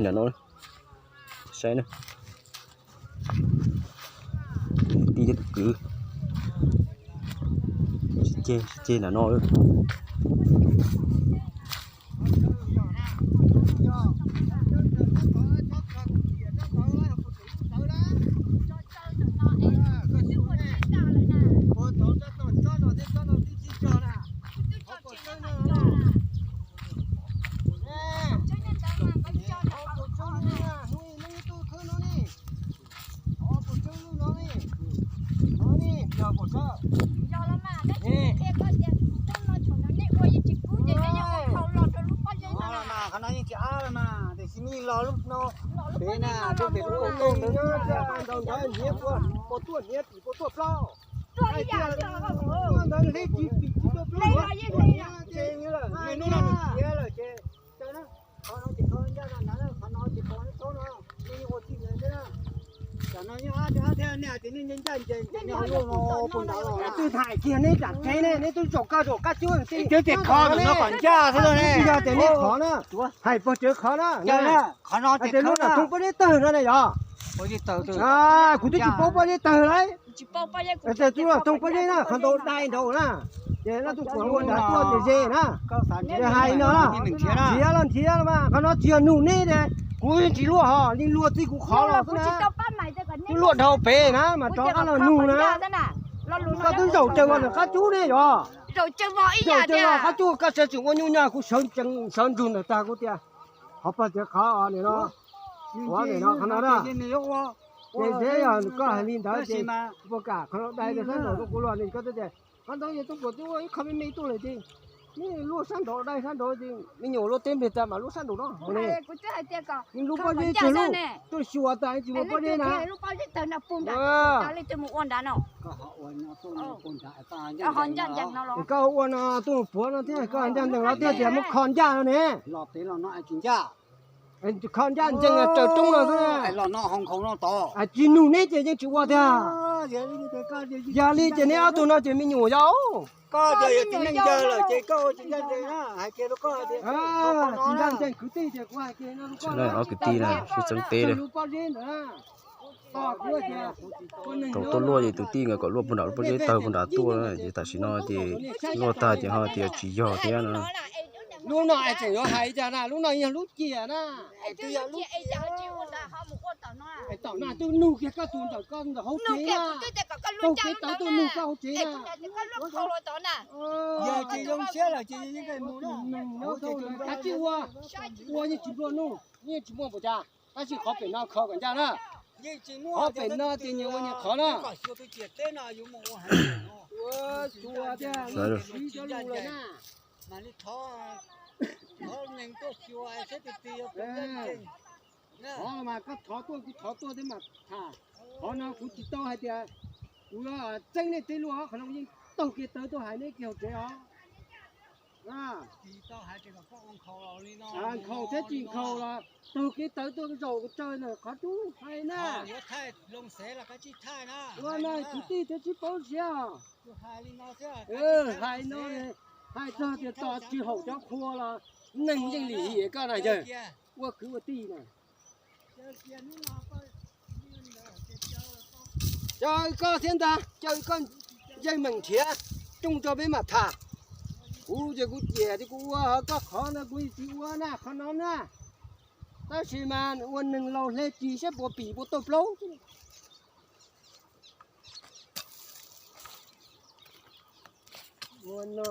Ntawm no, saib na, tij thiab tus kwv sib ceg sib ceg ntawm no. Qhov no yeej tsis ab mas tiam sis nej los lub no pem na, lub pem lub qhov rooj ntawd, puas tuaj hniav tim puas tuaj plaub. Hais tias ntawd hle tsis tim tsis tuaj plaub, ces hle lawm, hle lawm ces, qhov no ces kho ncaj no ntag, qhov no ces kho thaub no, nej yeej ua txij ntawd thiab. Tam no nyob ab thiab, nej hais tias nej ncaj ncaj ncees ces nej ho luaj no puag nrad los. Twb hais kiag neb zam tsev ne, neb twb zaum koj zaum qab cub, twb tias kho no kom ncaj xwb ne. Yog tias neb qhov na, hais pog tsawv qhov na, qhov no tias lub no thooj pob zeb tawg no ne yog. Kuv twb tsis paub pob zeb tawg lauj. Twb los thooj pob zeb na, qhov ntau dai nraud na, ces no tus kuam ua nrad tuaj ces ze na. Ces hais no, nrhiav los nrhiav los mas qhov no tsis yog nug neb tias, kuv yeej tsis luaj hos, yeej luaj txij kuv qhov los xwb na. Twb luaj dhau pem na mas rov qab los nug na. Koj twb zaum tsawg vos ntawm qab cub ne yog. Zaum tsawg vos qab cub koj sawv tseem ua nyuj nyob kuv sawv ntsug ntawm tag kuv tias, qhov pog tsawv qhov nim no, ua nim no qhov no na. Ces ntshe yog koj hais li ntawd ces puas kam qhov no dai rau sab nraud rau kuv los ne koj twb tias, qhov ntawd yog tuaj puas twb ua ib qho me me tuaj lawm ces, neb luaj sab nraud dai sab nraud ces me nyuam luaj teb npliag tas mas luaj sab nraud no. Lub pob zeb tsawg lub, tuaj xyuas tas tsis muaj pob zeb na. Koj ua no tuaj puav no thiab koj ncaj ncees no thiab tias muab kho ncaj no ne. Kho ncaj ncees raws roob no xwb. Tsis nug neb ces yeej tsis ua tiag. Yog li ces neb ob tug no ces me nyuam yau. Tsis ncaj ncees kwv tij ces kuv hais kiag no. Ob kwv tij na sib txeeb teb li. Tau tuaj luaj ces tus tij nkawd kom luaj puag nram lub pob zeb tawg puag nrad tuaj ces tam sim no ces luaj tag ces ho tias tsis yog thiab no. Lub no es tseem yuav hais cas na, lub no yog lub ciam na. Tom no twb nug kiag koj tus ntawm koj ntawm hauv tsev na. Taug kev tawv tuaj nug koj hauv tsev na. Yog tsis zoo siab lawm ces kav tsij ua, ua yeej tsis nplua nuj, yeej tsis muaj npaum cas, tab sis qhov pem no kho kom ncaj na. Qhov pem no ces nyias ua nyias qhov na. Thov mas koj thov tuaj kuv thov tuaj thiab mas tham. Qhov no kuv tsis tau hais tias kuv yuav txeeb nej tej lub, qhov no kuv yeej taug kev tawv tuaj hais neb kiag hauv tsev os. Nkhaus thiab tsis nkhaus los taug kev tawv tuaj zaum tsawg ntawm qhov cub hais na. Ua no kwv tij thiaj sib paub siab. Hais no, hais txog tias tos tsis haum cov qhua los neeg yeej lim hiam koj na yawg, ua kwv ua tij na. Caw koj thiab ntag, caw koj yeej meem nrhiav rooj rau peb mam tham. Kuv ces kuv ciam ces kuv ua koj qhov no kuv tsis ua na qhov no na. Tab sis mas ua neeg laus hle ris saib puas pim puas tau plaub. Ua no